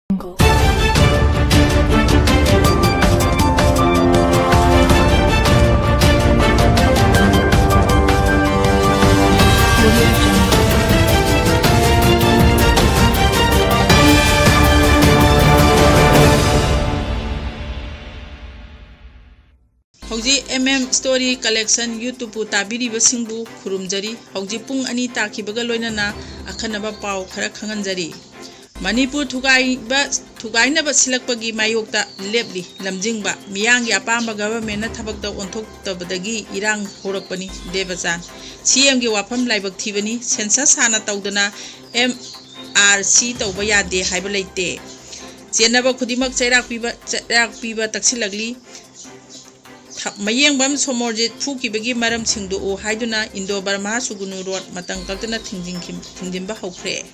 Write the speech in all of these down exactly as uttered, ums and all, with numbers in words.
ꯍꯧꯖꯤꯛ M M Story Collection YouTube ꯇꯥꯕꯤꯔꯤꯕꯁꯤꯡꯕꯨ ꯈꯨꯔꯨꯝꯖꯔꯤ꯫ ꯍꯧꯖꯤꯛ ꯄꯨꯡ ꯑꯅꯤ ꯇꯥꯈꯤꯕꯒ ꯂꯣꯏꯅꯅ ꯑꯈꯟꯅꯕ ꯄꯥꯎ ꯈꯔ ꯈꯪꯍꯟꯖꯔꯤ꯫ ꯃꯅꯤꯄꯨꯔ ꯊꯨꯒꯥꯏꯕ, ꯊꯨꯒꯥꯏꯅꯕ ꯁꯤꯜꯂꯛꯄꯒꯤ ꯃꯥꯌꯣꯛꯇ ꯂꯦꯞꯂꯤ ꯂꯝꯖꯤꯡꯕ꯫ ꯃꯤꯌꯥꯝꯒꯤ ꯑꯄꯥꯝꯕ ꯒꯚꯔꯟꯃꯦꯟꯠꯅ ꯊꯕꯛꯇ ꯑꯣꯟꯊꯣꯛꯇꯕꯗꯒꯤ ꯏꯔꯥꯡ ꯍꯧꯔꯛꯄꯅꯤ꯫ ꯗꯦꯕꯆꯥꯟ꯫ CMꯒꯤ ꯋꯥꯐꯝ ꯂꯥꯏꯕꯛ ꯊꯤꯕꯅꯤ꯫ ꯁꯦꯟꯁꯁ ꯍꯥꯟꯅ ꯇꯧꯗꯅ MRC ꯇꯧꯕ ꯌꯥꯗꯦ ꯍꯥꯏꯕ ꯂꯩꯇꯦ꯫ ꯆꯦꯟꯅꯕ ꯈꯨꯗꯤꯡꯃꯛ ꯆꯩꯔꯥꯛ ꯄꯤꯕ, ꯆꯩꯔꯥꯛ ꯄꯤꯕ ꯇꯛꯁꯤꯜꯂꯛꯂꯤ꯫ ꯊ-, ꯃꯌꯦꯡꯕꯝ ꯁꯣꯃꯣꯔꯖꯤꯠ ꯐꯨꯈꯤꯕꯒꯤ ꯃꯔꯝ ꯁꯦꯡꯗꯣꯛꯎ ꯍꯥꯏꯗꯨꯅ ꯏꯟꯗꯣ ꯕꯔꯃꯥ ꯁꯨꯒꯨꯅꯨ ꯔꯣꯗ ꯃꯇꯝ ꯀꯛꯇꯅ ꯊꯤꯡꯖꯤꯟꯈꯤ-, ꯊꯤꯡꯖꯤꯟꯕ ꯍꯧꯈ꯭ꯔꯦ꯫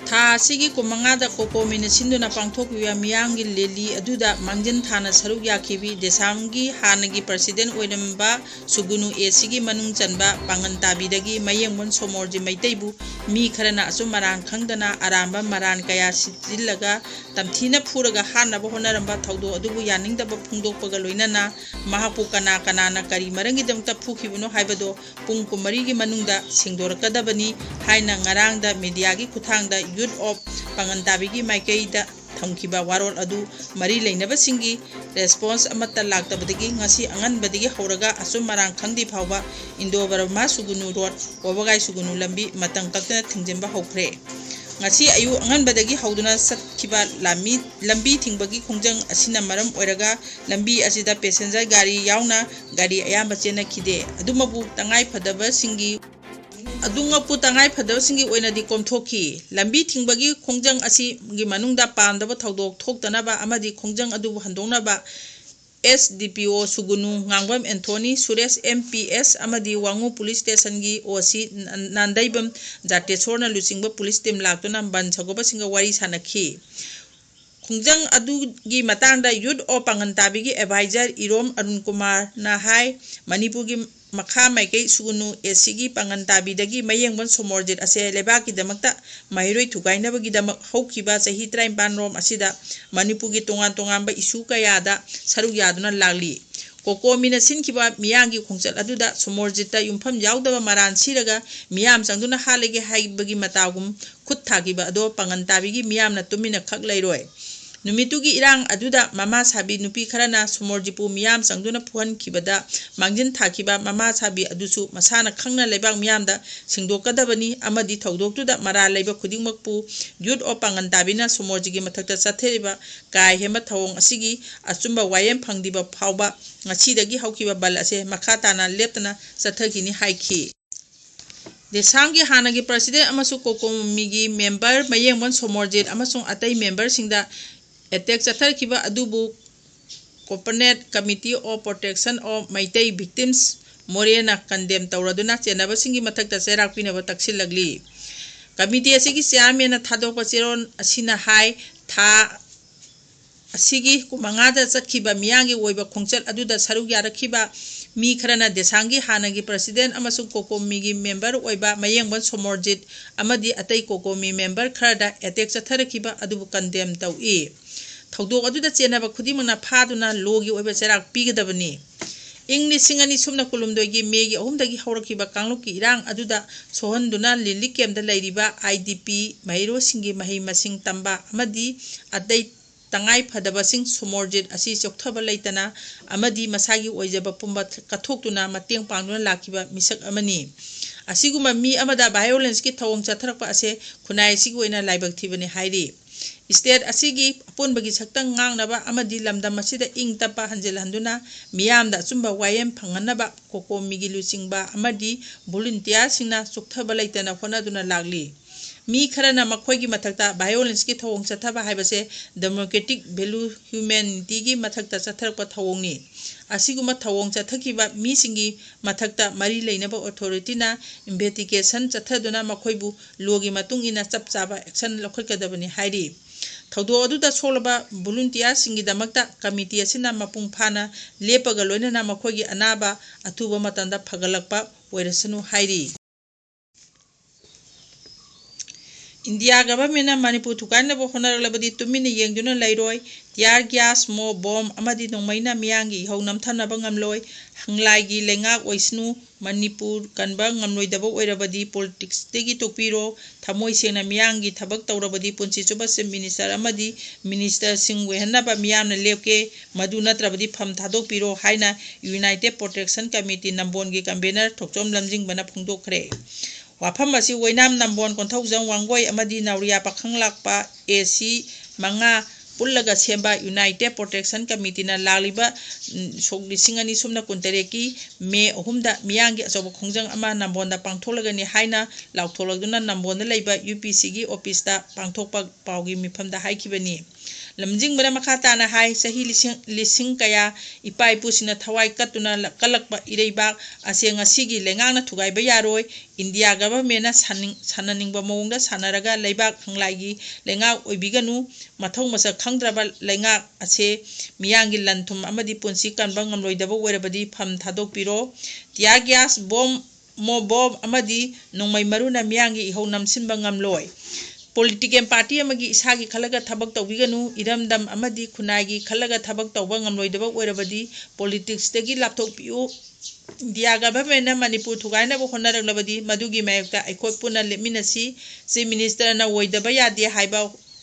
ꯊꯥ ꯑꯁꯤꯒꯤ ꯀꯨꯟꯃꯉꯥꯗ ꯀꯣꯀꯣꯃꯤꯅ ꯁꯤꯟꯗꯨꯅ ꯄꯥꯡꯊꯣꯛꯈꯤꯕ ꯃꯤꯌꯥꯝꯒꯤ ꯂꯦꯂꯤ ꯑꯗꯨꯗ ꯃꯥꯡꯖꯤꯟ ꯊꯥꯅ ꯁꯔꯨꯛ ꯌꯥꯈꯤꯕꯤ ꯗꯦꯁꯥꯝꯒꯤ ꯍꯥꯟꯅꯒꯤ ꯄ꯭ꯔꯁꯤꯗꯦꯟꯠ ꯑꯣꯏꯔꯝꯕ ꯁꯨꯒꯨꯅꯨ ACꯒꯤ ꯃꯅꯨꯡ ꯆꯟꯕ ꯄꯥꯡꯒꯟ ꯇꯥꯕꯤꯗꯒꯤ ꯃꯌꯦꯡꯕꯝ ꯁꯣꯃꯣꯔꯖꯤꯠ ꯃꯩꯇꯩꯕꯨ ꯃꯤ ꯈꯔꯅ ꯑꯆꯨꯝ ꯑꯔꯥꯟ ꯈꯪꯗꯅ ꯑꯔꯥꯟꯕ ꯃꯔꯥꯟ ꯀꯌꯥ ꯁꯤꯖꯤꯜꯂꯒ ꯇꯝꯊꯤꯅ ꯐꯨꯔꯒ ꯍꯥꯠꯅꯕ ꯍꯣꯠꯅꯔꯝꯕ ꯊꯧꯗꯣꯛ ꯑꯗꯨꯕꯨ ꯌꯥꯅꯤꯡꯗꯕ ꯐꯣꯡꯗꯣꯛꯄꯒ ꯂꯣꯏꯅꯅ ꯃꯍꯥꯛꯄꯨ ꯀꯅꯥ ꯀꯅꯥꯅ ꯀꯔꯤ ꯃꯔꯝꯒꯤꯗꯃꯛꯇ ꯐꯨꯈꯤꯕꯅꯣ ꯍꯥꯏꯕꯗꯣ ꯄꯨꯡ ꯀꯨꯟꯃꯔꯤꯒꯤ ꯃꯅꯨꯡꯗ ꯁꯦꯡꯗꯣꯔꯛꯀꯗꯕꯅꯤ ꯍꯥꯏꯅ ꯉꯔꯥꯡꯗ ꯃꯤꯗꯤꯌꯥꯒꯤ ꯈꯨꯠꯊꯥꯡꯗ ꯌꯨꯠ ꯑꯣꯐ ꯄꯥꯡꯒꯟ ꯇꯥꯕꯤꯒꯤ ꯃꯥꯏꯀꯩꯗ ꯊꯝꯈꯤꯕ ꯋꯥꯔꯣꯜ ꯑꯗꯨ ꯃꯔꯤ ꯂꯩꯅꯕꯁꯤꯡꯒꯤ ꯔꯦꯁꯄꯣꯟꯁ ꯑꯃꯠꯇ ꯂꯥꯛꯇꯕꯗꯒꯤ ꯉꯁꯤ ꯑꯉꯟꯕꯗꯒꯤ ꯍꯧꯔꯒ ꯑꯆꯨꯝ ꯑꯔꯥꯟ ꯈꯪꯗ꯭ꯔꯤ ꯐꯥꯎꯕ ꯏꯟꯗꯣ ꯕꯔꯃꯥ ꯁꯨꯒꯨꯅꯨ ꯔꯣꯗ, ꯋꯥꯕꯒꯥꯏ ꯁꯨꯒꯨꯅꯨ ꯂꯝꯕꯤ ꯃꯇꯝ ꯀꯛꯇꯅ ꯊꯤꯡꯖꯤꯟꯕ ꯍꯧꯈ꯭ꯔꯦ꯫ ꯉꯁꯤ ꯑꯌꯨꯛ ꯑꯉꯟꯕꯗꯒꯤ ꯍꯧꯗꯨꯅ ꯆꯠꯈꯤꯕ ꯂꯥꯟꯃꯤ-, ꯂꯝꯕꯤ ꯊꯤꯡꯕꯒꯤ ꯈꯣꯡꯖꯪ ꯑꯁꯤꯅ ꯃꯔꯝ ꯑꯣꯏꯔꯒ ꯂꯝꯕꯤ ꯑꯁꯤꯗ ꯄꯦꯁꯦꯟꯖꯔ ꯒꯥꯔꯤ ꯌꯥꯎꯅ ꯒꯥꯔꯤ ꯑꯌꯥꯝꯕ ꯆꯦꯟꯅꯈꯤꯗꯦ꯫ ꯑꯗꯨꯃꯛꯄꯨ ꯇꯉꯥꯏ ꯐꯗꯕꯁꯤꯡꯒꯤ, ꯑꯗꯨꯃꯛꯄꯨ ꯇꯉꯥꯏ ꯐꯗꯕꯁꯤꯡꯒꯤ ꯑꯣꯏꯅꯗꯤ ꯀꯣꯝꯊꯣꯛꯈꯤ꯫ ꯂꯝꯕꯤ ꯊꯤꯡꯕꯒꯤ ꯈꯣꯡꯖꯪ ꯑꯁꯤꯒꯤ ꯃꯅꯨꯡꯗ ꯄꯥꯝꯗꯕ ꯊꯧꯗꯣꯛ ꯊꯣꯛꯇꯅꯕ ꯑꯃꯗꯤ ꯈꯣꯡꯖꯪ ꯑꯗꯨꯕꯨ ꯍꯟꯗꯣꯛꯅꯕ SDPO ꯁꯨꯒꯨꯅꯨ, ꯉꯥꯡꯕꯝ ꯑꯦꯟꯊꯣꯅꯤ, ꯁꯨꯔꯦꯁ MPS ꯑꯃꯗꯤ ꯋꯥꯉꯨ ꯄꯨꯂꯤꯁ ꯁ꯭ꯇꯦꯁꯟꯒꯤ OC ꯅꯥꯟꯗꯩꯕꯝ ꯖꯥꯇꯦꯁꯣꯔꯅ ꯂꯨꯆꯤꯡꯕ ꯄꯨꯂꯤꯁ ꯇꯤꯝ ꯂꯥꯛꯇꯨꯅ ꯕꯟ ꯁꯧꯒꯠꯄꯁꯤꯡꯒ ꯋꯥꯔꯤ ꯁꯥꯅꯈꯤ꯫ ꯈꯣꯡꯖꯪ ꯑꯗꯨꯒꯤ ꯃꯇꯥꯡꯗ Youth of ꯄꯥꯡꯒꯟ ꯇꯥꯕꯤꯒꯤ advisor ꯏꯔꯣꯝ ꯑꯔꯨꯟ ꯀꯨꯃꯥꯔꯅ ꯍꯥꯏ, ꯃꯅꯤꯄꯨꯔꯒꯤ ꯃꯈꯥ ꯃꯥꯏꯀꯩ ꯁꯨꯒꯨꯅꯨ ꯑꯦꯁꯤꯒꯤ ꯄꯥꯡꯒꯟ ꯇꯥꯕꯤꯗꯒꯤ ꯃꯌꯦꯡꯕꯟ ꯁꯣꯃꯣꯔꯖꯤꯠ ꯑꯁꯦ ꯂꯩꯕꯥꯛꯀꯤꯗꯃꯛꯇ ꯃꯍꯩꯔꯣꯏ ꯊꯨꯒꯥꯏꯅꯕꯒꯤꯗꯃꯛ ꯍꯧꯈꯤꯕ ꯆꯍꯤ ꯇꯔꯥꯅꯤꯄꯥꯟ ꯔꯣꯝ ꯑꯁꯤꯗ ꯃꯅꯤꯄꯨꯔꯒꯤ ꯇꯣꯉꯥꯟ ꯇꯣꯉꯥꯟꯕ issue ꯀꯌꯥꯗ ꯁꯔꯨꯛ ꯌꯥꯗꯨꯅ ꯂꯥꯛꯂꯤ꯫ ꯀꯣꯀꯣꯃꯤꯅ ꯁꯤꯟꯈꯤꯕ ꯃꯤꯌꯥꯝꯒꯤ ꯈꯣꯡꯆꯠ ꯑꯗꯨꯗ ꯁꯣꯃꯣꯔꯖꯤꯠꯇ ꯌꯨꯝꯐꯝ ꯌꯥꯎꯗꯕ ꯃꯔꯥꯟ ꯁꯤꯔꯒ ꯃꯤꯌꯥꯝ ꯆꯪꯗꯨꯅ ꯍꯥꯠꯂꯒꯦ ꯍꯥꯏꯕꯒꯤ ꯃꯇꯥꯒꯨꯝ ꯈꯨꯠ ꯊꯥꯈꯤꯕ ꯑꯗꯣ ꯄꯥꯡꯒꯟ ꯇꯥꯕꯤꯒꯤ ꯃꯤꯌꯥꯝꯅ ꯇꯨꯃꯤꯟꯅ ꯈꯛ ꯂꯩꯔꯣꯏ꯫ ꯅꯨꯃꯤꯠꯇꯨꯒꯤ ꯏꯔꯥꯡ ꯑꯗꯨꯗ ꯃꯃꯥ ꯁꯥꯕꯤ ꯅꯨꯄꯤ ꯈꯔꯅ ꯁꯣꯃꯣꯔꯖꯤꯠꯄꯨ ꯃꯤꯌꯥꯝ ꯆꯪꯗꯨꯅ ꯐꯨꯍꯟꯈꯤꯕꯗ ꯃꯥꯡꯖꯤꯟ ꯊꯥꯈꯤꯕ ꯃꯃꯥ ꯁꯥꯕꯤ ꯑꯗꯨꯁꯨ ꯃꯁꯥꯅ ꯈꯪꯅ ꯂꯩꯕꯥꯛ ꯃꯤꯌꯥꯝꯗ ꯁꯦꯡꯗꯣꯛꯀꯗꯕꯅꯤ ꯑꯃꯗꯤ ꯊꯧꯗꯣꯛꯇꯨꯗ ꯃꯔꯥꯜ ꯂꯩꯕ ꯈꯨꯗꯤꯡꯃꯛꯄꯨ Youth of ꯄꯥꯡꯒꯟ ꯇꯥꯕꯤꯅ ꯁꯣꯃꯣꯔꯖꯤꯠꯀꯤ ꯃꯊꯛꯇ ꯆꯠꯊꯔꯤꯕ ꯀꯥ ꯍꯦꯟꯕ ꯊꯧꯑꯣꯡ ꯑꯁꯤꯒꯤ ꯑꯆꯨꯝꯕ ꯋꯥꯌꯦꯜ ꯐꯪꯗ꯭ꯔꯤꯕ ꯐꯥꯎꯕ ꯉꯁꯤꯗꯒꯤ ꯍꯧꯈꯤꯕ ꯕꯟ ꯑꯁꯦ ꯃꯈꯥ ꯇꯥꯅ ꯂꯦꯞꯇꯅ ꯆꯠꯊꯈꯤꯅꯤ ꯍꯥꯏꯈꯤ꯫ ꯗꯦꯁꯥꯝꯒꯤ ꯍꯥꯟꯅꯒꯤ president ꯑꯃꯁꯨꯡ ꯀꯣꯀꯣꯃꯤꯒꯤ member ꯃꯌꯦꯡꯕꯟ ꯁꯣꯃꯣꯔꯖꯤꯠ ꯑꯃꯁꯨꯡ ꯑꯇꯩ memberꯁꯤꯡꯗ attack ꯆꯠꯊꯈꯤꯕ ꯑꯗꯨꯕꯨ Coordinate Committee of Protection of Meitei Victims, ꯃꯣꯔꯦꯅ condemn ꯇꯧꯔꯗꯨꯅ ꯆꯦꯟꯅꯕꯁꯤꯡꯒꯤ ꯃꯊꯛꯇ ꯆꯩꯔꯥꯛ ꯄꯤꯅꯕ ꯇꯛꯁꯤꯜꯂꯛꯂꯤ꯫ Committee ꯑꯁꯤꯒꯤ chairmanꯅ ꯊꯥꯗꯣꯛꯄ ꯆꯦꯔꯣꯜ ꯑꯁꯤꯅ ꯍꯥꯏ, ꯊꯥ ꯑꯁꯤꯒꯤ ꯀꯨꯟꯃꯉꯥꯗ ꯆꯠꯈꯤꯕ ꯃꯤꯌꯥꯝꯒꯤ ꯑꯣꯏꯕ ꯈꯣꯡꯆꯠ ꯑꯗꯨꯗ ꯁꯔꯨꯛ ꯌꯥꯔꯛꯈꯤꯕ ꯃꯤ ꯈꯔꯅ ꯗꯦꯁꯥꯝꯒꯤ ꯍꯥꯟꯅꯒꯤ president ꯑꯃꯁꯨꯡ ꯀꯣꯀꯣꯃꯤꯒꯤ member ꯑꯣꯏꯕ ꯃꯌꯦꯡꯕꯟ ꯁꯣꯃꯣꯔꯖꯤꯠ ꯑꯃꯗꯤ ꯑꯇꯩ ꯀꯣꯀꯣꯃꯤ member ꯈꯔꯗ attack ꯆꯠꯊꯔꯛꯈꯤꯕ ꯑꯗꯨꯕꯨ condemn ꯇꯧꯏ꯫ ꯊꯧꯗꯣꯛ ꯑꯗꯨꯗ ꯆꯦꯟꯅꯕ ꯈꯨꯗꯤꯡꯃꯛꯅ ꯐꯥꯗꯨꯅ lawꯒꯤ ꯑꯣꯏꯕ ꯆꯩꯔꯥꯛ ꯄꯤꯒꯗꯕꯅꯤ꯫ ꯏꯪ ꯂꯤꯁꯤꯡ ꯑꯅꯤ ꯁꯨꯞꯅ ꯀꯨꯟꯍꯨꯝꯗꯣꯏꯒꯤ ꯃꯦꯒꯤ ꯑꯍꯨꯝꯗꯒꯤ ꯍꯧꯔꯛꯈꯤꯕ ꯀꯥꯡꯂꯨꯞꯀꯤ ꯏꯔꯥꯡ ꯑꯗꯨꯗ ꯁꯣꯛꯍꯟꯗꯨꯅ relief campꯇ ꯂꯩꯔꯤꯕ IDP ꯃꯍꯩꯔꯣꯏꯁꯤꯡꯒꯤ ꯃꯍꯩ ꯃꯁꯤꯡ ꯇꯝꯕ ꯑꯃꯗꯤ ꯑꯇꯩ ꯇꯉꯥꯏ ꯐꯗꯕꯁꯤꯡ ꯁꯣꯃꯣꯔꯖꯤꯠ ꯑꯁꯤ ꯆꯣꯛꯊꯕ ꯂꯩꯇꯅ ꯑꯃꯗꯤ ꯃꯁꯥꯒꯤ ꯑꯣꯏꯖꯕ ꯄꯨꯝꯕ ꯀꯠꯊꯣꯛꯇꯨꯅ ꯃꯇꯦꯡ ꯄꯥꯡꯗꯨꯅ ꯂꯥꯛꯈꯤꯕ ꯃꯤꯁꯛ ꯑꯃꯅꯤ꯫ ꯑꯁꯤꯒꯨꯝꯕ ꯃꯤ ꯑꯃꯗ violenceꯀꯤ ꯊꯧꯑꯣꯡ ꯆꯠꯊꯔꯛꯄ ꯑꯁꯦ ꯈꯨꯟꯅꯥꯏ ꯑꯁꯤꯒꯤ ꯑꯣꯏꯅ ꯂꯥꯏꯕꯛ ꯊꯤꯕꯅꯤ ꯍꯥꯏꯔꯤ꯫ State ꯑꯁꯤꯒꯤ ꯑꯄꯨꯟꯕꯒꯤ ꯁꯛꯇꯝ ꯉꯥꯛꯅꯕ ꯑꯃꯗꯤ ꯂꯝꯗꯝ ꯑꯁꯤꯗ ꯏꯪ ꯇꯞꯄ ꯍꯟꯖꯤꯜꯍꯟꯗꯨꯅ ꯃꯤꯌꯥꯝꯗ ꯑꯆꯨꯝꯕ ꯋꯥꯌꯦꯜ ꯐꯪꯍꯟꯅꯕ ꯀꯣꯀꯣꯃꯤꯒꯤ ꯂꯨꯆꯤꯡꯕ ꯑꯃꯗꯤ volunteerꯁꯤꯡꯅ ꯆꯣꯛꯊꯕ ꯂꯩꯇꯅ ꯍꯣꯠꯅꯗꯨꯅ ꯂꯥꯛꯂꯤ꯫ ꯃꯤ ꯈꯔꯅ ꯃꯈꯣꯏꯒꯤ ꯃꯊꯛꯇ violenceꯀꯤ ꯊꯧꯑꯣꯡ ꯆꯠꯊꯕ ꯍꯥꯏꯕꯁꯦ democratic value humanityꯒꯤ ꯃꯊꯛꯇ ꯆꯠꯊꯔꯛꯄ ꯊꯧꯑꯣꯡꯅꯤ꯫ ꯑꯁꯤꯒꯨꯝꯕ ꯊꯧꯑꯣꯡ ꯆꯠꯊꯈꯤꯕ ꯃꯤꯁꯤꯡꯒꯤ ꯃꯊꯛꯇ ꯃꯔꯤ ꯂꯩꯅꯕ authorityꯅ investigation ꯆꯠꯊꯗꯨꯅ ꯃꯈꯣꯏꯕꯨ lawꯒꯤ ꯃꯇꯨꯡ ꯏꯟꯅ ꯆꯞ ꯆꯥꯕ action ꯂꯧꯈꯠꯀꯗꯕꯅꯤ ꯍꯥꯏꯔꯤ꯫ ꯊꯧꯗꯣꯛ ꯑꯗꯨꯗ ꯁꯣꯛꯂꯕ volunteerꯁꯤꯡꯒꯤꯗꯃꯛꯇ committee ꯑꯁꯤꯅ ꯃꯄꯨꯡ ꯐꯥꯅ ꯂꯦꯞꯄꯒ ꯂꯣꯏꯅꯅ ꯃꯈꯣꯏꯒꯤ ꯑꯅꯥꯕ ꯑꯊꯨꯕ ꯃꯇꯝꯗ ꯐꯒꯠꯂꯛꯄ ꯑꯣꯏꯔꯁꯅꯨ ꯍꯥꯏꯔꯤ꯫ India governmentꯅ ꯃꯅꯤꯄꯨꯔ ꯊꯨꯒꯥꯏꯅꯕ ꯍꯣꯠꯅꯔꯛꯂꯕꯗꯤ ꯇꯨꯃꯤꯟꯅ ꯌꯦꯡꯗꯨꯅ ꯂꯩꯔꯣꯏ꯫ Tear gas, mob bomb ꯑꯃꯗꯤ ꯅꯣꯡꯃꯩꯅ ꯃꯤꯌꯥꯝꯒꯤ ꯏꯍꯧ ꯅꯝꯊꯅꯕ ꯉꯝꯂꯣꯏ꯫ ꯍꯪꯂꯥꯏꯒꯤ ꯂꯩꯉꯥꯛ ꯑꯣꯏꯁꯅꯨ, ꯃꯅꯤꯄꯨꯔ ꯀꯟꯕ ꯉꯝꯂꯣꯏꯗꯕ ꯑꯣꯏꯔꯕꯗꯤ politicsꯇꯒꯤ ꯇꯣꯛꯄꯤꯔꯣ꯫ ꯊꯃꯣꯏ ꯁꯦꯡꯅ ꯃꯤꯌꯥꯝꯒꯤ ꯊꯕꯛ ꯇꯧꯔꯕꯗꯤ ꯄꯨꯟꯁꯤ ꯆꯨꯞꯄ Chief Minister ꯑꯃꯗꯤ ministerꯁꯤꯡ ꯑꯣꯏꯍꯟꯅꯕ ꯃꯤꯌꯥꯝꯅ ꯂꯦꯞꯀꯦ꯫ ꯃꯗꯨ ꯅꯠꯇ꯭ꯔꯕꯗꯤ ꯐꯝ ꯊꯥꯗꯣꯛꯄꯤꯔꯣ ꯍꯥꯏꯅ United Protection Committee ꯅꯝꯕꯣꯜꯒꯤ convener ꯊꯣꯛꯆꯣꯝ ꯂꯝꯖꯤꯡꯕꯅ ꯐꯣꯡꯗꯣꯛꯈ꯭ꯔꯦ꯫ ꯋꯥꯐꯝ ꯑꯁꯤ ꯑꯣꯏꯅꯥꯝ ꯅꯝꯕꯣꯜ ꯀꯣꯟꯊꯧꯖꯝ ꯋꯥꯡꯒꯣꯏ ꯑꯃꯗꯤ ꯅꯥꯎꯔꯤꯌꯥ ꯄꯥꯈꯪꯂꯥꯛꯄ AC ꯃꯉꯥ ꯄꯨꯜꯂꯒ ꯁꯦꯝꯕ United Protection Committeeꯅ ꯂꯥꯛꯂꯤꯕ, ꯎꯝ, ꯁꯣꯛ ꯂꯤꯁꯤꯡ ꯑꯅꯤ ꯁꯨꯞꯅ ꯀꯨꯟꯇꯔꯦꯠꯀꯤ May ꯑꯍꯨꯝꯗ ꯃꯤꯌꯥꯝꯒꯤ ꯑꯆꯧꯕ ꯈꯣꯡꯖꯪ ꯑꯃ ꯅꯝꯕꯣꯜꯗ ꯄꯥꯡꯊꯣꯛꯂꯒꯅꯤ ꯍꯥꯏꯅ ꯂꯥꯎꯊꯣꯛꯂꯗꯨꯅ ꯅꯝꯕꯣꯜꯗ ꯂꯩꯕ UPCꯒꯤ officeꯇ ꯄꯥꯡꯊꯣꯛꯄ ꯄꯥꯎꯒꯤ ꯃꯤꯐꯝꯗ ꯍꯥꯏꯈꯤꯕꯅꯤ꯫ ꯂꯝꯖꯤꯡꯕꯅ ꯃꯈꯥ ꯇꯥꯅ ꯍꯥꯏ, ꯆꯍꯤ ꯂꯤꯁꯤꯡ, ꯂꯤꯁꯤꯡ ꯀꯌꯥ ꯏꯄꯥ ꯏꯄꯨꯁꯤꯡꯅ ꯊꯋꯥꯏ ꯀꯠꯇꯨꯅ ꯂ-, ꯀꯜꯂꯛꯄ ꯏꯔꯩꯕꯥꯛ ꯑꯁꯦ ꯉꯁꯤꯒꯤ ꯂꯩꯉꯥꯛꯅ ꯊꯨꯒꯥꯏꯕ ꯌꯥꯔꯣꯏ꯫ India governmentꯅ ꯁꯥꯅꯤꯡ-, ꯁꯥꯟꯅꯅꯤꯡꯕ ꯃꯑꯣꯡꯗ ꯁꯥꯟꯅꯔꯒ ꯂꯩꯕꯥꯛ ꯍꯪꯂꯥꯏꯒꯤ ꯂꯩꯉꯥꯛ ꯑꯣꯏꯕꯤꯒꯅꯨ꯫ ꯃꯊꯧ ꯃꯁꯛ ꯈꯪꯗ꯭ꯔꯕ ꯂꯩꯉꯥꯛ ꯑꯁꯦ ꯃꯤꯌꯥꯝꯒꯤ ꯂꯟ ꯊꯨꯝ ꯑꯃꯗꯤ ꯄꯨꯟꯁꯤ ꯀꯟꯕ ꯉꯝꯂꯣꯏꯗꯕ ꯑꯣꯏꯔꯕꯗꯤ ꯐꯝ ꯊꯥꯗꯣꯛꯄꯤꯔꯣ꯫ Tear gas, bomb, mob bomb ꯑꯃꯗꯤ ꯅꯣꯡꯃꯩ ꯃꯔꯨꯅ ꯃꯤꯌꯥꯝꯒꯤ ꯏꯍꯧ ꯅꯝꯁꯤꯟꯕ ꯉꯝꯂꯣꯏ꯫ Political party ꯑꯃꯒꯤ ꯏꯁꯥꯒꯤ ꯈꯜꯂꯒ ꯊꯕꯛ ꯇꯧꯕꯤꯒꯅꯨ꯫ ꯏꯔꯝꯗꯝ ꯑꯃꯗꯤ ꯈꯨꯟꯅꯥꯏꯒꯤ ꯈꯜꯂꯒ ꯊꯕꯛ ꯇꯧꯕ ꯉꯝꯂꯣꯏꯗꯕ ꯑꯣꯏꯔꯕꯗꯤ politicsꯇꯒꯤ ꯂꯥꯞꯊꯣꯛꯄꯤꯌꯨ꯫ India governmentꯅ ꯃꯅꯤꯄꯨꯔ ꯊꯨꯒꯥꯏꯅꯕ ꯍꯣꯠꯅꯔꯛꯂꯕꯗꯤ ꯃꯗꯨꯒꯤ ꯃꯥꯌꯣꯛꯇ ꯑꯩꯈꯣꯏ ꯄꯨꯟꯅ ꯂꯦꯞꯃꯤꯟꯅꯁꯤ꯫ Chief Ministerꯅ ꯑꯣꯏꯗꯕ ꯌꯥꯗꯦ ꯍꯥꯏꯕ,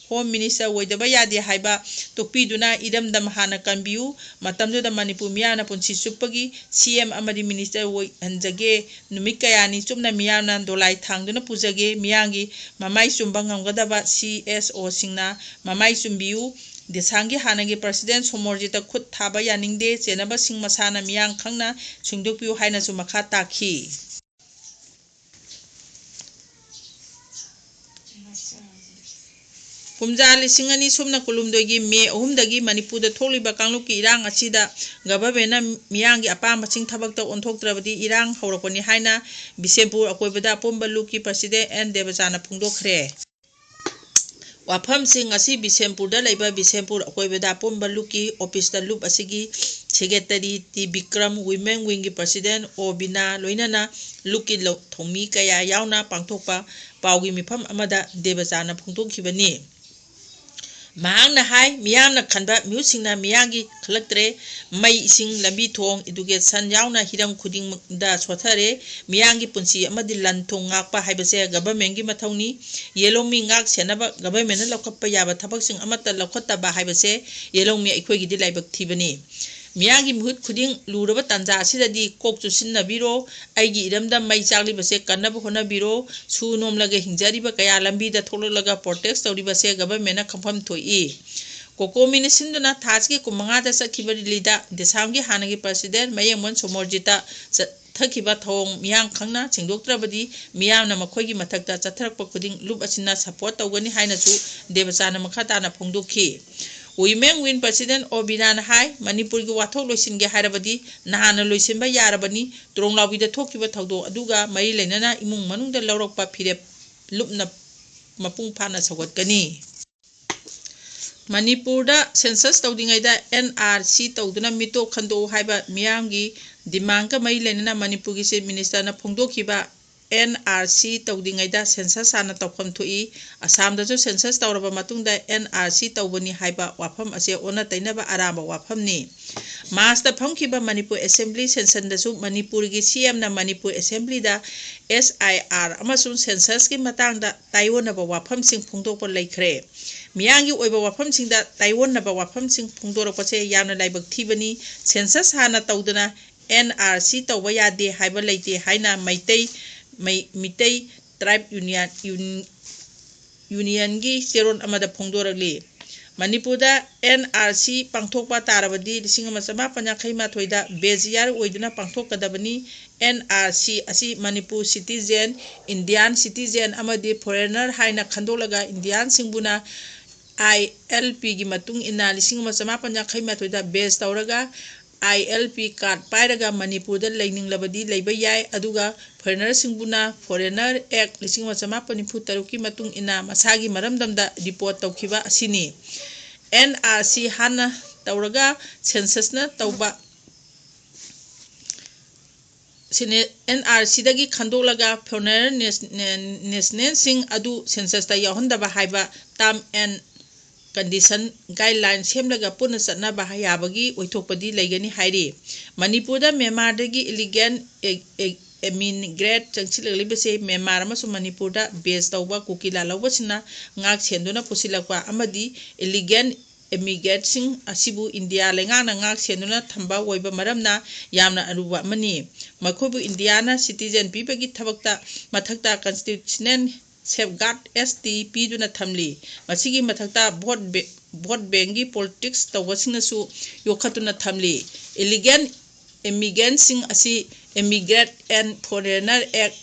Home Minister ꯑꯣꯏꯗꯕ ꯌꯥꯗꯦ ꯍꯥꯏꯕ ꯇꯣꯛꯄꯤꯗꯨꯅ ꯏꯔꯝꯗꯝ ꯍꯥꯟꯅ ꯀꯟꯕꯤꯌꯨ꯫ ꯃꯇꯝꯗꯨꯗ ꯃꯅꯤꯄꯨꯔ ꯃꯤꯌꯥꯝꯅ ꯄꯨꯟꯁꯤ ꯆꯨꯞꯄꯒꯤ CM ꯑꯃꯗꯤ minister ꯑꯣꯏꯍꯟꯖꯒꯦ꯫ ꯅꯨꯃꯤꯠ ꯀꯌꯥꯅꯤ ꯆꯨꯞꯅ ꯃꯤꯌꯥꯝꯅ ꯗꯣꯂꯥꯏ ꯊꯥꯡꯗꯨꯅ ꯄꯨꯖꯒꯦ꯫ ꯃꯤꯌꯥꯝꯒꯤ ꯃꯃꯥꯏ ꯆꯨꯝꯕ ꯉꯝꯒꯗꯕ CSOꯁꯤꯡꯅ ꯃꯃꯥꯏ ꯆꯨꯝꯕꯤꯌꯨ꯫ ꯗꯦꯁꯥꯡꯒꯤ ꯍꯥꯟꯅꯒꯤ President ꯁꯣꯃꯣꯔꯖꯤꯠꯇ ꯈꯨꯠ ꯊꯥꯕ ꯌꯥꯅꯤꯡꯗꯦ꯫ ꯆꯦꯟꯅꯕꯁꯤꯡ ꯃꯁꯥꯅ ꯃꯤꯌꯥꯝ ꯈꯪꯅ ꯁꯦꯡꯗꯣꯛꯄꯤꯌꯨ ꯍꯥꯏꯅꯁꯨ ꯃꯈꯥ ꯇꯥꯈꯤ꯫ ꯀꯨꯝꯖꯥ ꯂꯤꯁꯤꯡ ꯑꯅꯤ ꯁꯨꯞꯅ ꯀꯨꯟꯍꯨꯝꯗꯣꯏꯒꯤ ꯃꯦ ꯑꯍꯨꯝꯗꯒꯤ ꯃꯅꯤꯄꯨꯔꯗ ꯊꯣꯛꯂꯤꯕ ꯀꯥꯡꯂꯨꯞꯀꯤ ꯏꯔꯥꯡ ꯑꯁꯤꯗ ꯒꯚꯔꯟꯃꯦꯟꯅ ꯃꯤꯌꯥꯝꯒꯤ ꯑꯄꯥꯝꯕꯁꯤꯡ ꯊꯕꯛꯇ ꯑꯣꯟꯊꯣꯛꯇ꯭ꯔꯕꯗꯤ ꯏꯔꯥꯡ ꯍꯧꯔꯛꯄꯅꯤ ꯍꯥꯏꯅ ꯕꯤꯁꯦꯝꯄꯨꯔ ꯑꯀꯣꯏꯕꯗ ꯑꯄꯨꯟꯕ ꯂꯨꯞꯀꯤ ꯄ꯭ꯔꯁꯤꯗꯦꯟ ꯑꯦꯟ ꯗꯦꯕꯆꯥꯟꯅ ꯐꯣꯡꯗꯣꯛꯈ꯭ꯔꯦ꯫ ꯋꯥꯐꯝꯁꯤꯡ ꯑꯁꯤ ꯕꯤꯁꯦꯝꯄꯨꯔꯗ ꯂꯩꯕ ꯕꯤꯁꯦꯝꯄꯨꯔ ꯑꯀꯣꯏꯕꯗ ꯑꯄꯨꯟꯕ ꯂꯨꯞꯀꯤ ꯑꯣꯐꯤꯁꯇ ꯂꯨꯞ ꯑꯁꯤꯒꯤ ꯁꯦꯀ꯭ꯔꯦꯇꯔꯤ ꯇꯤ ꯕꯤꯀ꯭ꯔꯝ, ꯋꯤꯃꯦꯟ ꯋꯤꯡꯒꯤ ꯄ꯭ꯔꯁꯤꯗꯦꯟ ꯑꯣ ꯕꯤꯅꯥ ꯂꯣꯏꯅꯅ ꯂꯨꯞꯀꯤ ꯂꯧ-, ꯊꯧꯃꯤ ꯀꯌꯥ ꯌꯥꯎꯅ ꯄꯥꯡꯊꯣꯛꯄ ꯄꯥꯎꯒꯤ ꯃꯤꯐꯝ ꯑꯃꯗ ꯗꯦꯕꯆꯥꯟꯅ ꯐꯣꯡꯗꯣꯛꯈꯤꯕꯅꯤ꯫ ꯃꯍꯥꯛꯅ ꯍꯥꯏ, ꯃꯤꯌꯥꯝꯅ ꯈꯟꯕ ꯃꯤꯍꯨꯠꯁꯤꯡꯅ ꯃꯤꯌꯥꯝꯒꯤ ꯈꯜꯂꯛꯇ꯭ꯔꯦ꯫ ꯃꯩ, ꯏꯁꯤꯡ, ꯂꯝꯕꯤ ꯊꯣꯡ, education ꯌꯥꯎꯅ ꯍꯤꯔꯝ ꯈꯨꯗꯤꯡꯃꯛꯇ ꯁꯣꯠꯊꯔꯦ꯫ ꯃꯤꯌꯥꯝꯒꯤ ꯄꯨꯟꯁꯤ ꯑꯃꯗꯤ ꯂꯟ ꯊꯨꯝ ꯉꯥꯛꯄ ꯍꯥꯏꯕꯁꯦ ꯒꯚꯔꯟꯃꯦꯟꯒꯤ ꯃꯊꯧꯅꯤ꯫ ꯌꯦꯜꯍꯧꯃꯤ ꯉꯥꯛ ꯁꯦꯟꯅꯕ ꯒꯚꯔꯟꯃꯦꯟꯅ ꯂꯧꯈꯠꯄ ꯌꯥꯕ ꯊꯕꯛꯁꯤꯡ ꯑꯃꯠꯇ ꯂꯧꯈꯠꯇꯕ ꯍꯥꯏꯕꯁꯦ ꯌꯦꯜꯍꯧꯃꯤ ꯑꯩꯈꯣꯏꯒꯤꯗꯤ ꯂꯥꯏꯕꯛ ꯊꯤꯕꯅꯤ꯫ ꯃꯤꯌꯥꯝꯒꯤ ꯃꯤꯍꯨꯠ ꯈꯨꯗꯤꯡ ꯂꯨꯔꯕ ꯇꯥꯟꯖꯥ ꯑꯁꯤꯗꯗꯤ ꯀꯣꯛ ꯆꯨꯁꯤꯟꯅꯕꯤꯔꯣ꯫ ꯑꯩꯒꯤ ꯏꯔꯝꯗꯝ ꯃꯩ ꯆꯥꯛꯂꯤꯕꯁꯦ ꯀꯟꯅꯕ ꯍꯣꯠꯅꯕꯤꯔꯣ꯫ ꯁꯨ ꯅꯣꯝꯂꯒ ꯍꯤꯡꯖꯔꯤꯕ ꯀꯌꯥ ꯂꯝꯕꯤꯗ ꯊꯣꯛꯂꯛꯂꯒ protest ꯇꯧꯔꯤꯕꯁꯦ ꯒꯚꯔꯟꯃꯦꯟꯅ ꯈꯪꯐꯝ ꯊꯣꯛꯏ꯫ ꯀꯣꯀꯣꯃꯤꯅ ꯁꯤꯟꯗꯨꯅ ꯊꯥ ꯑꯁꯤꯒꯤ ꯀꯨꯟꯃꯉꯥꯗ ꯆꯠꯈꯤꯕ ꯔꯦꯂꯤꯗ ꯗꯦꯁꯥꯝꯒꯤ ꯍꯥꯟꯅꯒꯤ ꯄ꯭ꯔꯁꯤꯗꯦꯟ ꯃꯌꯦꯡꯕꯟ ꯁꯣꯃꯣꯔꯖꯤꯠꯇ ꯆꯠꯊꯈꯤꯕ ꯊꯧꯑꯣꯡ ꯃꯤꯌꯥꯝ ꯈꯪꯅ ꯁꯦꯡꯗꯣꯛꯇ꯭ꯔꯕꯗꯤ ꯃꯤꯌꯥꯝꯅ ꯃꯈꯣꯏꯒꯤ ꯃꯊꯛꯇ ꯆꯠꯊꯔꯛꯄ ꯈꯨꯗꯤꯡ ꯂꯨꯞ ꯑꯁꯤꯅ support ꯇꯧꯒꯅꯤ ꯍꯥꯏꯅꯁꯨ ꯗꯦꯕꯆꯥꯟꯅ ꯃꯈꯥ ꯇꯥꯅ ꯐꯣꯡꯗꯣꯛꯈꯤ꯫ ꯋꯤꯃꯦꯟ ꯋꯤꯡ ꯄ꯭ꯔꯁꯤꯗꯦꯟ ꯑꯣ ꯕꯤꯅꯥꯅ ꯍꯥꯏ, ꯃꯅꯤꯄꯨꯔꯒꯤ ꯋꯥꯊꯣꯛ ꯂꯣꯏꯁꯤꯟꯒꯦ ꯍꯥꯏꯔꯕꯗꯤ ꯅꯍꯥꯟꯅ ꯂꯣꯏꯁꯤꯟꯕ ꯌꯥꯔꯕꯅꯤ꯫ ꯇ꯭ꯔꯣꯡꯂꯥꯎꯕꯤꯗ ꯊꯣꯛꯈꯤꯕ ꯊꯧꯗꯣꯛ ꯑꯗꯨꯒ ꯃꯔꯤ ꯂꯩꯅꯅ ꯏꯃꯨꯡ ꯃꯅꯨꯡꯗ ꯂꯧꯔꯛꯄ ꯐꯤꯔꯦꯞ ꯂꯨꯞꯅ ꯃꯄꯨꯡ ꯐꯥꯅ ꯁꯧꯒꯠꯀꯅꯤ꯫ ꯃꯅꯤꯄꯨꯔꯗ census ꯇꯧꯗ꯭ꯔꯤꯉꯩꯗ N R C ꯇꯧꯗꯨꯅ ꯃꯤꯇꯣꯞ ꯈꯟꯗꯣꯛꯎ ꯍꯥꯏꯕ ꯃꯤꯌꯥꯝꯒꯤ demandꯀ ꯃꯔꯤ ꯂꯩꯅꯅ ꯃꯅꯤꯄꯨꯔꯒꯤ Chief Ministerꯅ ꯐꯣꯡꯗꯣꯛꯈꯤꯕ N R C ꯇꯧꯗ꯭ꯔꯤꯉꯩꯗ census ꯍꯥꯟꯅ ꯇꯧꯐꯝ ꯊꯣꯛꯏ꯫ ꯑꯁꯥꯝꯗꯁꯨ census ꯇꯧꯔꯕ ꯃꯇꯨꯡꯗ N R C ꯇꯧꯕꯅꯤ ꯍꯥꯏꯕ ꯋꯥꯐꯝ ꯑꯁꯦ ꯑꯣꯟꯅ ꯇꯩꯅꯕ ꯑꯔꯥꯟꯕ ꯋꯥꯐꯝꯅꯤ꯫ ꯃꯥꯔꯆꯇ ꯐꯝꯈꯤꯕ ꯃꯅꯤꯄꯨꯔ Assembly sessionꯗꯁꯨ ꯃꯅꯤꯄꯨꯔꯒꯤ C Mꯅ Manipur Assemblyꯗ S I R ꯑꯃꯁꯨꯡ censusꯀꯤ ꯃꯇꯥꯡꯗ ꯇꯥꯏꯑꯣꯟꯅꯕ ꯋꯥꯐꯝꯁꯤꯡ ꯐꯣꯡꯗꯣꯛꯄ ꯂꯩꯈ꯭ꯔꯦ꯫ ꯃꯤꯌꯥꯝꯒꯤ ꯑꯣꯏꯕ ꯋꯥꯐꯝꯁꯤꯡꯗ ꯇꯥꯏꯑꯣꯟꯅꯕ ꯋꯥꯐꯝꯁꯤꯡ ꯐꯣꯡꯗꯣꯔꯛꯄꯁꯦ ꯌꯥꯝꯅ ꯂꯥꯏꯕꯛ ꯊꯤꯕꯅꯤ꯫ Census ꯍꯥꯟꯅ ꯇꯧꯗꯅ N R C ꯇꯧꯕ ꯌꯥꯗꯦ ꯍꯥꯏꯕ ꯂꯩꯇꯦ ꯍꯥꯏꯅ ꯃꯩꯇꯩ, ꯃꯩ-, ꯃꯤꯇꯩ Tribe Union, Union, Unionꯒꯤ ꯆꯦꯔꯣꯜ ꯑꯃꯗ ꯐꯣꯡꯗꯣꯔꯛꯂꯤ꯫ ꯃꯅꯤꯄꯨꯔꯗ N R C ꯄꯥꯡꯊꯣꯛꯄ ꯇꯥꯔꯕꯗꯤ ꯂꯤꯁꯤꯡ ꯑꯃ ꯆꯃꯥꯄꯟ ꯌꯥꯡꯈꯩ ꯃꯥꯊꯣꯏꯗ base year ꯑꯣꯏꯗꯨꯅ ꯄꯥꯡꯊꯣꯛꯀꯗꯕꯅꯤ꯫ N R C ꯑꯁꯤ ꯃꯅꯤꯄꯨꯔ citizen, Indian citizen ꯑꯃꯗꯤ foreigner ꯍꯥꯏꯅ ꯈꯟꯗꯣꯛꯂꯒ Indianꯁꯤꯡꯕꯨꯅ ꯑꯥꯏ ꯑꯦꯜ ꯄꯤꯒꯤ ꯃꯇꯨꯡ ꯏꯟꯅ ꯂꯤꯁꯤꯡ ꯑꯃ ꯆꯃꯥꯄꯟ ꯌꯥꯡꯈꯩ ꯃꯥꯊꯣꯏꯗ base ꯇꯧꯔꯒ ꯑꯥꯏ ꯑꯦꯜ ꯄꯤ card ꯄꯥꯏꯔꯒ ꯃꯅꯤꯄꯨꯔꯗ ꯂꯩꯅꯤꯡꯂꯕꯗꯤ ꯂꯩꯕ ꯌꯥꯏ, ꯑꯗꯨꯒ foreigner ꯁꯤꯡꯕꯨꯅ Foreigner Act ꯂꯤꯁꯤꯡ ꯑꯃ ꯆꯃꯥꯄꯟ ꯅꯤꯐꯨ ꯇꯔꯨꯛꯀꯤ ꯃꯇꯨꯡ ꯏꯟꯅ ꯃꯁꯥꯒꯤ ꯃꯔꯝꯗꯝꯗ deport ꯇꯧꯈꯤꯕ ꯑꯁꯤꯅꯤ꯫ ꯑꯦꯟ ꯑꯥꯔ ꯁꯤ ꯍꯥꯟꯅ ꯇꯧꯔꯒ census ꯅ ꯇꯧꯕ ꯑꯦꯟ ꯑꯥꯔ ꯁꯤꯗꯒꯤ ꯈꯟꯗꯣꯛꯂꯒ foreigner nationalꯁꯤꯡ ꯑꯗꯨ census ꯇ ꯌꯥꯎꯍꯟꯗꯕ ꯍꯥꯏꯕ term and condition guideline ꯁꯦꯝꯂꯒ ꯄꯨꯟꯅ ꯆꯠꯅꯕ ꯌꯥꯕꯒꯤ ꯑꯣꯏꯊꯣꯛꯄꯗꯤ ꯂꯩꯒꯅꯤ ꯍꯥꯏꯔꯤ꯫ ꯃꯅꯤꯄꯨꯔꯗ ꯃ꯭ꯌꯥꯟꯃꯥꯔꯗꯒꯤ illegal immigrant ꯆꯪꯁꯤꯜꯂꯛꯂꯤꯕꯁꯦ ꯃ꯭ꯌꯥꯟꯃꯥꯔ ꯑꯃꯁꯨꯡ ꯃꯅꯤꯄꯨꯔꯗ base ꯇꯧꯕ ꯀꯨꯀꯤ ꯂꯥꯜꯍꯧꯕꯁꯤꯡꯅ ꯉꯥꯛ ꯁꯦꯟꯗꯨꯅ ꯄꯨꯁꯤꯜꯂꯛꯄ ꯑꯃꯗꯤ illegal immigrantꯁꯤꯡ ꯑꯁꯤꯕꯨ ꯏꯟꯗꯤꯌꯥ ꯂꯩꯉꯥꯛꯅ ꯉꯥꯛ ꯁꯦꯟꯗꯨꯅ ꯊꯝꯕ ꯑꯣꯏꯕ ꯃꯔꯝꯅ ꯌꯥꯝꯅ ꯑꯔꯨꯕ ꯑꯃꯅꯤ꯫ ꯃꯈꯣꯏꯕꯨ ꯏꯟꯗꯤꯌꯥꯅ citizen ꯄꯤꯕꯒꯤ ꯊꯕꯛꯇ ꯃꯊꯛꯇ constitutional safeguard ꯑꯦꯁ ꯇꯤ ꯄꯤꯗꯨꯅ ꯊꯝꯂꯤ꯫ ꯃꯁꯤꯒꯤ ꯃꯊꯛꯇ vote bank ꯒꯤ politics ꯇꯧꯕꯁꯤꯡꯅꯁꯨ ꯌꯣꯛꯈꯠꯇꯨꯅ ꯊꯝꯂꯤ꯫ Illegal immigrantꯁꯤꯡ ꯑꯁꯤ Immigrant and Foreigner Act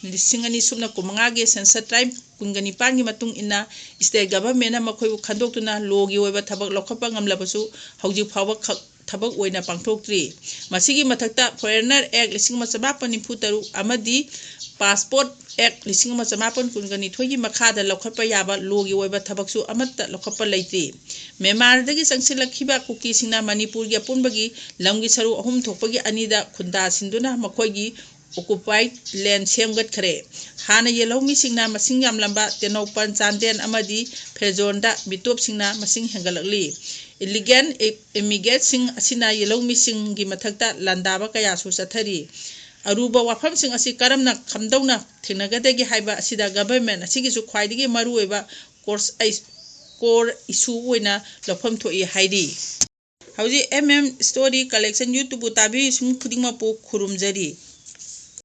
ꯂꯤꯁꯤꯡ ꯑꯅꯤ ꯁꯨꯞꯅ ꯀꯨꯟꯃꯉꯥꯒꯤ census tribe ꯀꯨꯟꯒ ꯅꯤꯄꯥꯟꯒꯤ ꯃꯇꯨꯡ ꯏꯟꯅ state government ꯅ ꯃꯈꯣꯏꯕꯨ ꯈꯟꯗꯣꯛꯇꯨꯅ law ꯒꯤ ꯑꯣꯏꯕ ꯊꯕꯛ ꯂꯧꯈꯠꯄ ꯉꯝꯂꯕꯁꯨ ꯍꯧꯖꯤꯛ ꯐꯥꯎꯕ ꯈꯛ ꯊꯕꯛ ꯑꯣꯏꯅ ꯄꯥꯡꯊꯣꯛꯇ꯭ꯔꯤ꯫ ꯃꯁꯤꯒꯤ ꯃꯊꯛꯇ Foreigner Act ꯂꯤꯁꯤꯡ ꯑꯃ ꯆꯃꯥꯄꯟ ꯅꯤꯐꯨ ꯇꯔꯨꯛ ꯑꯃꯗꯤ Passport Act ꯂꯤꯁꯤꯡ ꯑꯃ ꯆꯃꯥꯄꯟ ꯀꯨꯟꯒ ꯅꯤꯊꯣꯏꯒꯤ ꯃꯈꯥꯗ ꯂꯧꯈꯠꯄ ꯌꯥꯕ law ꯒꯤ ꯑꯣꯏꯕ ꯊꯕꯛꯁꯨ ꯑꯃꯠꯇ ꯂꯧꯈꯠꯄ ꯂꯩꯇ꯭ꯔꯤ꯫ ꯃ꯭ꯌꯥꯟꯃꯥꯔꯗꯒꯤ ꯆꯪꯁꯤꯜꯂꯛꯈꯤꯕ ꯀꯨꯀꯤꯁꯤꯡꯅ ꯃꯅꯤꯄꯨꯔꯒꯤ ꯑꯄꯨꯟꯕꯒꯤ ꯂꯝꯒꯤ ꯁꯔꯨꯛ ꯑꯍꯨꯝ ꯊꯣꯛꯄꯒꯤ ꯑꯅꯤꯗ ꯈꯨꯟꯗꯥꯁꯤꯟꯗꯨꯅ ꯃꯈꯣꯏꯒꯤ occupied land ꯁꯦꯝꯒꯠꯈ꯭ꯔꯦ꯫ ꯍꯥꯟꯅ ꯌꯦꯜꯍꯧꯃꯤꯁꯤꯡꯅ ꯃꯁꯤꯡ ꯌꯥꯝꯂꯝꯕ ꯇꯦꯡꯅꯧꯄꯜ, ꯆꯥꯟꯗꯦꯜ ꯑꯃꯗꯤ ꯐꯦꯖꯣꯟꯗ ꯃꯤꯇꯣꯞꯁꯤꯡꯅ ꯃꯁꯤꯡ ꯍꯦꯟꯒꯠꯂꯛꯂꯤ꯫ Illegal immigrantꯁꯤꯡ ꯑꯁꯤꯅ ꯌꯦꯜꯍꯧꯃꯤꯁꯤꯡꯒꯤ ꯃꯊꯛꯇ ꯂꯥꯟꯗꯥꯕ ꯀꯌꯥꯁꯨ ꯆꯠꯊꯔꯤ꯫ ꯑꯔꯨꯕ ꯋꯥꯐꯝꯁꯤꯡ ꯑꯁꯤ ꯀꯔꯝꯅ ꯈꯝꯗꯧꯅ ꯊꯦꯡꯅꯒꯗꯒꯦ ꯍꯥꯏꯕ ꯑꯁꯤꯗ government ꯑꯁꯤꯒꯤꯁꯨ ꯈ꯭ꯋꯥꯏꯗꯒꯤ ꯃꯔꯨꯑꯣꯏꯕ course, core issue ꯑꯣꯏꯅ ꯂꯧꯐꯝ ꯊꯣꯛꯏ ꯍꯥꯏꯔꯤ꯫ ꯍꯧꯖꯤꯛ M M Story Collection YouTube ꯇꯥꯕꯤꯔꯤꯕꯁꯤꯡ ꯈꯨꯗꯤꯡꯃꯛꯄꯨ ꯈꯨꯔꯨꯝꯖꯔꯤ꯫